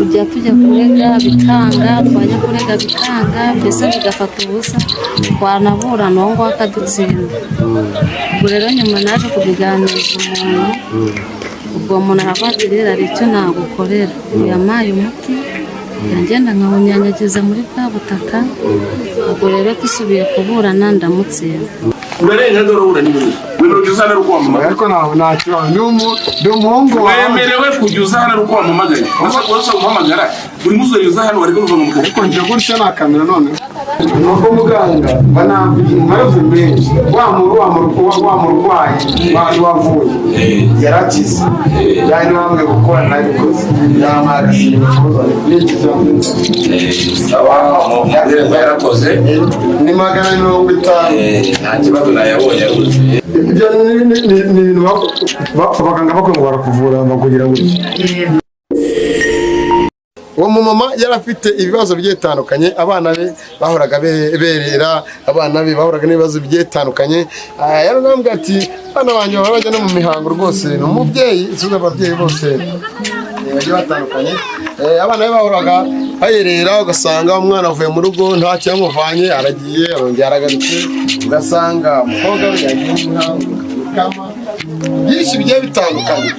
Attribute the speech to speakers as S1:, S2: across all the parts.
S1: Kujya tujya kurega bikanga, twajya kurega bikanga, mbese bigafata ubusa, twanaburana uwo nguwo akadutsinda. Ubwo rero nyuma naje kubiganiriza umuntu, ubwo uwo muntu aravuga ati: "Rero hari icyo nagukorera." Yampaye umuti, ngenda nkawunyanyagiza muri bwa butaka. Ubwo rero dusubiye kuburana ndamutsinda.
S2: Urarenga dore urabura n'ibintu, wemerewe kujya uzana ari uko wampamagaye.
S3: Ariko nta kibazo, ndi umuhungu wawe.
S2: Wemerewe kujya uza hano ari uko wampamagaye. Wasa guhamagara buri munsi uza hano, wari kuva mu kazi.
S3: Ariko njye gutya nta kamera. None nuko muganga mbanaze menshi wa murwayi wari wavuye yarakize, yani wambwiye gukora nabikoze, yampaye agashimwe n'iki cyangwa.
S4: Sawa, mubwire ngo yarakoze.
S3: Ni 150.
S4: Nta kibazo, nayabonye yaruzuye.
S3: Ibyo ni ibintu abaganga bakwiye ngo barakuvura bakugira gutya. Uwo mumama yari afite ibibazo bigiye bitandukanye, abana be bahoraga berera, abana be bahoraga n'ibibazo bigiye bitandukanye. Yaranambwiye ati: "Abana banjye bahora bajya no mu mihango." Rwose ni umubyeyi usubiza ababyeyi bose bagiye batandukanye. Abana be bahoraga bayerera, ugasanga umwana avuye mu rugo ntacyo yamuvanye, aragiye arongera aragarutse, ugasanga umukobwa we yagiye mu mihango kama byinshi bigiye bitandukanye.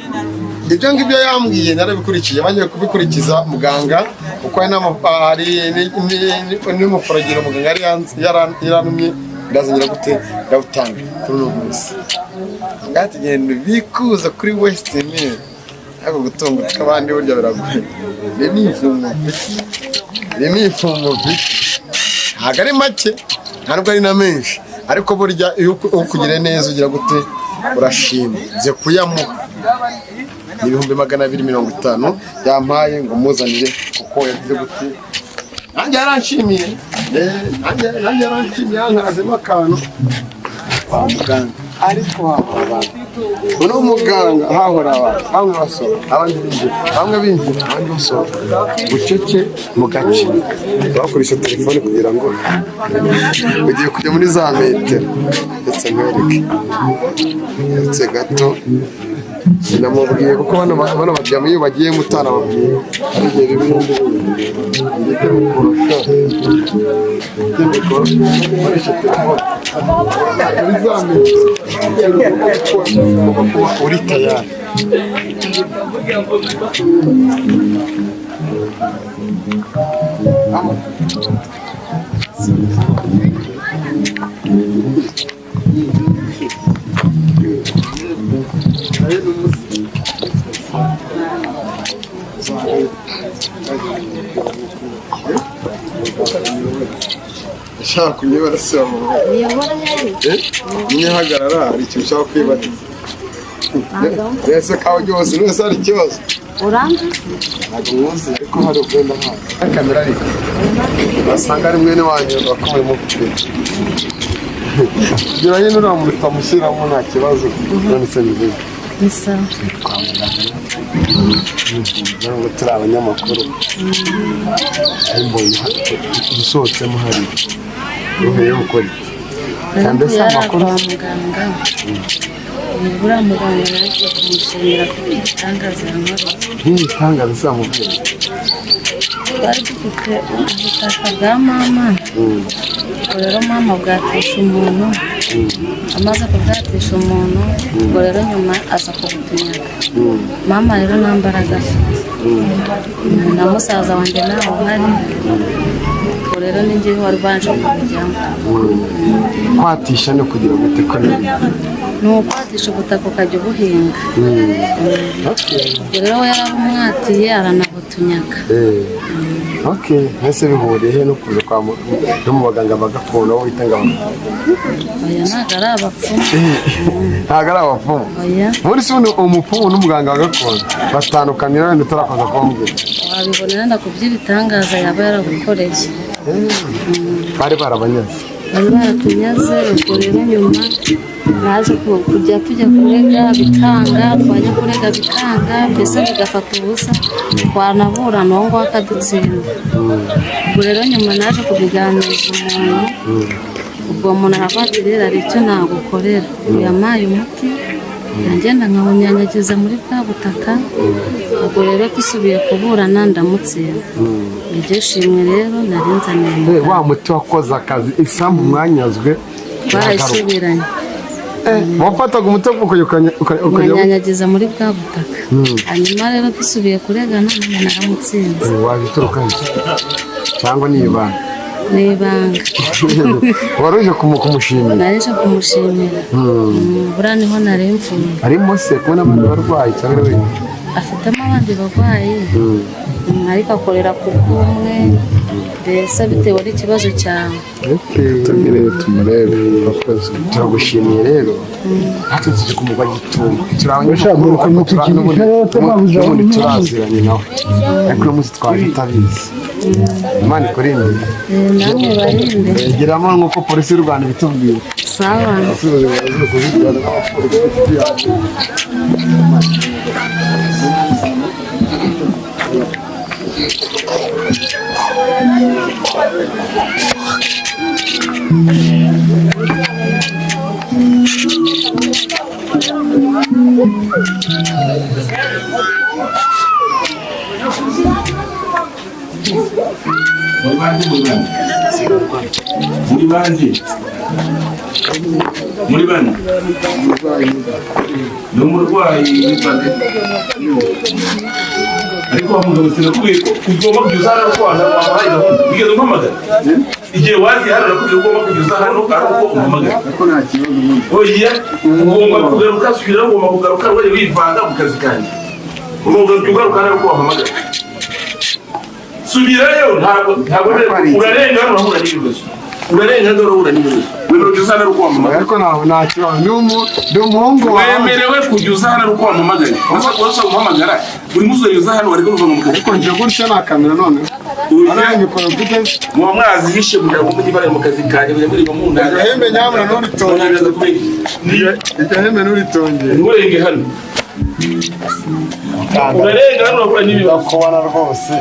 S3: Ibyo ngibyo yambwiye narabikurikiye, bagiye kubikurikiza muganga kuko hari n'umuforogero muganga yari yarantumye, ndazongera gute ndawutanga kuri uno munsi. Ngati genda bikuza kuri Western Union, ariko gutunga abandi burya biragoye. Ni imfungo mfite, ni imfungo mfite, ntabwo ari make, ntabwo ari na menshi, ariko burya iyo ukugiriye neza ugira gute? Urashima. Nze kuyamuha, ni 250,000 yampaye ngo muzanire, kuko yagize gute, nanjye yaranshimiye. Nanjye yaranshimiye, yankarazemo akantu kwa muganga. Ariko hahora abantu, uno muganga hahora abantu, bamwe basohoka abandi binjira, bamwe binjira abandi basohoka, bucece mu gace bakoresha telefone kugira ngo ugiye kujya muri za metero. Ndetse nkwereke ndetse gato, sinamubwiye kuko bano baryama iyo bagiye mutarababwiye, hari igihe biba ibindi bindi mikoro sha, mikoro ukoresha telefone muri za metero ugomba kuba uri tayari. Ushaka kunyibara se wa mama?
S1: Niyobora hehe?
S3: Nihagarara, hari ikintu ushaka kwibariza. Ese kawe ryose wese hari ikibazo?
S1: Uranzi?
S3: Ntabwo muzi, ariko hari ubwenda nkawe kamera, ariko basanga ari mwene wanyu bakomeye mu kugira nyine uriya muntu utamushyiramo, nta kibazo. None se bivuze?
S1: Ni sawa.
S3: Kwa muganga nubwo turi abanyamakuru, mbonye usohotsemo hari uvuye gukora iki? Kandi se
S1: yari
S3: amakuru?
S1: Kwa muganga, buriya muganga nagiye kumushimira kuko igitangaza yankoreye.
S3: Nk'igitangaza se wamubwiye?
S1: Twari dufite ubutaka bwa mama. Ubwo rero mama bwatisha umuntu, amaze kubwatisha umuntu, ubwo rero nyuma aza kubutunyaga. Mama rero nta mbaraga afite, na musaza wanjye ntawe uhari. Ubwo rero ni njyewe wari ubanje kubujyamo.
S3: Kwatisha no kugira ngo ko
S1: Ni ukwatisha ubutaka ukajya ubuhinga. Ubwo rero we yarabumwatiye aranabutunyaga.
S3: Okay, mbese bihuriye he no kuza kwa no mu baganga ba gakondo aho bita ngo
S1: Oya, ntabwo ari abapfumu.
S3: Ntabwo ari abapfumu?
S1: Oya.
S3: Muri se ubundi umupfumu n'umuganga wa gakondo batandukanira wenda utarakoza kumbwira?
S1: Wabibonera ndakuby'ibitangaza yaba yaragukoreye.
S3: Bari barabanyaze?
S1: Bari baratunyaze. Ubwo rero nyuma naje kujya tujya kurega bikanga, twajya kurega bikanga, mbese bigafata ubusa, twanaburana uwo nguwo akadutsinda. Ubwo rero nyuma naje kubiganiriza umuntu, ubwo uwo muntu aravuga ati: "Rero hari icyo nagukorera." Yampaye umuti. Ngenda nkawunyanyagiza muri bwa butaka. Ubwo rero dusubiye kuburana ndamutsinda. Iryo shimwe rero nari nzaniye
S3: Eh, wa muti wakoze akazi, isambu mwanyazwe iragaruka.
S1: Twarayisubiranye.
S3: Eh, wafataga umuti ukajya
S1: nkanyanyagiza muri bwa butaka. Hanyuma rero dusubiye kuregana none naramutsinze.
S3: Eh, waje uturuka he? Cyangwa ni ibanga?
S1: Ni ibanga.
S3: Wari uje kumushimira?
S1: Naje kumushimira. Buriya niho nari mvuye.
S3: Arimo se kubona abandi barwayi cyangwa ari wenyine?
S1: Afitemo abandi barwayi, ariko akorera ku bw'umwe, mbese bitewe n'ikibazo cyawe.
S3: Okay.
S5: Tubwire tumurebe, urakoze.
S3: Turagushimiye rero, natwe tuje kumugwa gitumo, turi abanyamakuru,
S6: Ushaka
S3: ariko
S6: kumutukinisha
S3: n'ubundi turaziranye nawe, ariko uno munsi twaje utabizi. Imana ikurinde.
S1: Eh, namwe barinde.
S3: Geramo nk'uko polisi y'u Rwanda ibitubwira.
S1: Sawa.
S2: Muri bande, muri bande, muri bande, muri bane ni umurwayi witwa nde? Ariko wa mugabo, sinakubwiye ko ugomba kujya uza hano ko wampaye gahunda? Wigeze umpamagara igihe waziye hano? Nakubwiye ko ugomba kujya uza hano ari uko umpamagara.
S3: Ariko nta kibazo ubundi.
S2: Oya, ugomba kugaruka, subira, ugomba kugaruka wari wivanga mu kazi kanjye. Ugomba kugaruka hano ari uko wampamagara. Subirayo, ntabwo urarenga hano urahura n'ibibazo, urarenga hano urahura n'ibibazo. Wemerewe kujya uza hano ari uko wampamagara.
S3: Ariko nta kibazo, ni umuhungu wawe.
S2: Wemerewe kujya uza hano ari uko wampamagaye. Wasa umuhamagara buri munsi uza hano wari kuva mu kazi.
S3: Ariko nje gutya nta kamera none.
S2: Oya.
S3: Ari mikoro mfite.
S2: Muba mwazihishe kugira ngo mujye bari mu kazi kanjye, mujye muri mu ntara.
S3: Iryo hembe nyamara nturitongere. Iryo hembe nturitongere.
S2: Nturenge hano, urarenga hano urahura n'ibibazo.
S3: Ndakubona rwose,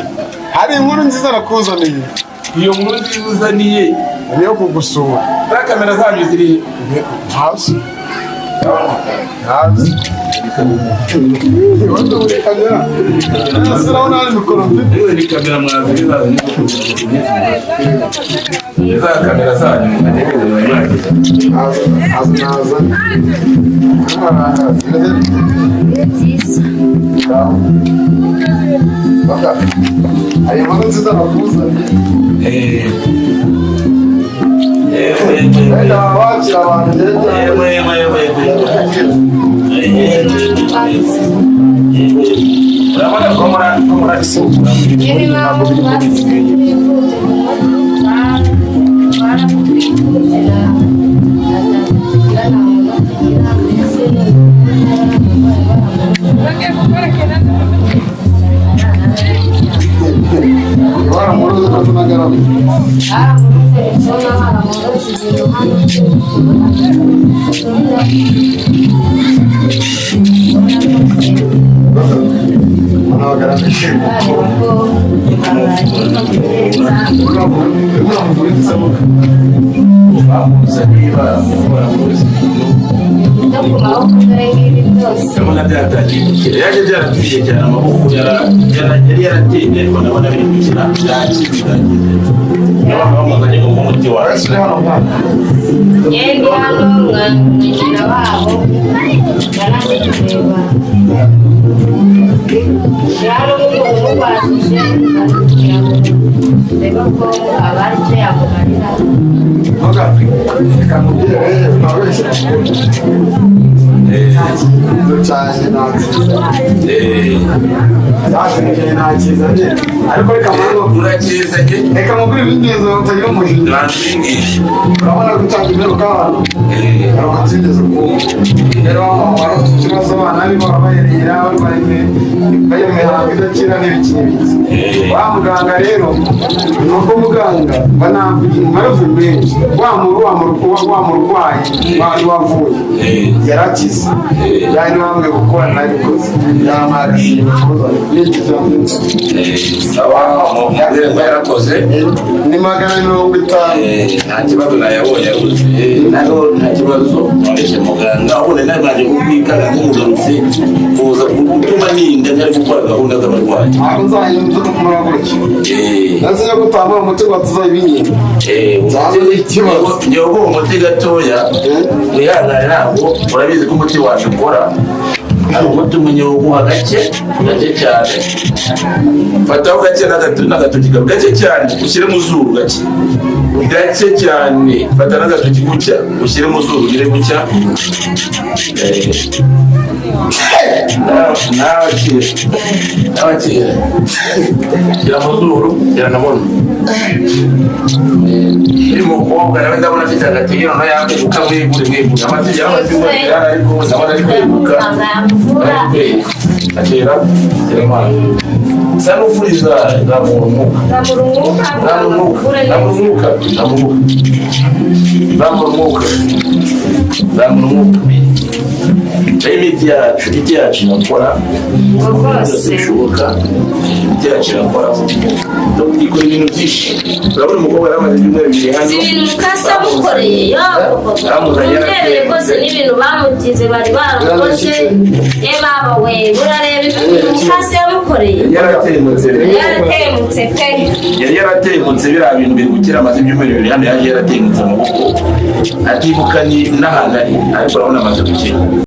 S3: hari inkuru nziza nakuzaniye.
S2: Iyo nkuru nziza uzaniye?
S3: Niyo kugusura.
S2: Za kamera zanyu ziri he?
S3: Ntazi, ntazi. Ibibazo muri kamera. Ese urabona hari mikoro mfite?
S2: Yewe, ni kamera mwazi za kamera zanyu mukajya mwagize.
S3: Ntazi, ntazi, ntazi.
S1: Byiza.
S3: Hari inkuru nziza nakuzaniye. Wenda wakira abantu igihe.
S2: Urabona ko muri
S3: Ntabwo biri muri Waramuroze ko tunagaramye. Unabagaramishe.
S2: Ndabona byatangiye gukira, yaje byaratuye cyane, amaboko yari yarateye, ariko ndabona biri gukira, byakize, byakize. Niyo mpamvu bamuzanye ngo umuti wawe.
S3: Ese uri hano mwana?
S7: Yego, hano nyina wabo yaraje kureba rero n'umuntu umurwajije kugira ngo ndebe ko aba ari icyo yamumarira.
S3: Ntuga. Reka nkubwire rero, ntabeshya. Icyifuzo cyanjye ntakiza. Cyaje ntakizanye. Ariko reka mwana,
S4: Urakizanye.
S3: reka mugure ibingenzi utagira umujinya.
S4: Ntabwo.
S3: Urabona ko utanga imperuka abantu. Hari uko tugeze ku rero wari ufite ikibazo, abana be baba bayerera barwaye. Bajya mu mihango idakira n'ibiki n'ibiki. Wa muganga rero, ni uko muganga banavuze menshi, wa murwayi wari wavuye yarakize, yari bambwiye gukora nabikoze, yampaye agashimwe n'iki cyane.
S4: Sawa, mubwire ngo yarakoze.
S3: Ni 150.
S4: Nta kibazo, nayabonye aruzuye naho, nta kibazo. Wabeshye muganga, ahubwo nari nabanje kukwikanga nk'umugarutse kuza gutuma ninda ntari gukora gahunda z'abarwayi.
S3: Ntabwo nzahinduka muragurike. Nazi yo gutambura umuti ngo tuzayibinyine. Nzabe ikibazo.
S4: Ngewe uwo umuti gatoya, wihangane, ntabwo urabizi ko umuti wacu ukora hari umuti umunyewuguha gake gake cyane. Fataho gake n'agatoki kawe gake cyane, ushyire mu zuru gake gake cyane. Fata n'agatoki gutya, ushyire mu zuru, ugire gutya. Nawe akira, nawe akira, shyira mu zuru, shyira na muno. Uyu mukobwa nawe ndabona afite agatege, noneho yakweguka. Mwegure, mwegure amategeko, amategeko, ariko ndabona ari kweguka, ari kweguka. Akira, shyira amazi, sa n'ufuriza, zamura umwuka,
S7: Zamura umwuka.
S4: Zamura umwuka, zamura umwuka, zamura umwuka, zamura umwuka, zamura umwuka. Rero imiti yacu irakora byose bishoboka, imiti yacu irakora, ikora ibintu byinshi. Urabona umukobwa yari amaze ibyumweru 2 hano.
S7: Si ibintu mukasa mukoreye yo.
S4: Bamuzanye.
S7: Urebeye rwose n'ibintu bamugize bari barakoze, ye baba we, urareba ibintu mukasa yamukoreye.
S4: Yaratemutse.
S7: Yaratemutse pe.
S4: Yari yaratemutse, biriya bintu biri gukira. Amaze ibyumweru 2 hano, yaje yaratemutse amaboko, atibuka ni n'ahantu ari, ariko urabona amaze gukira.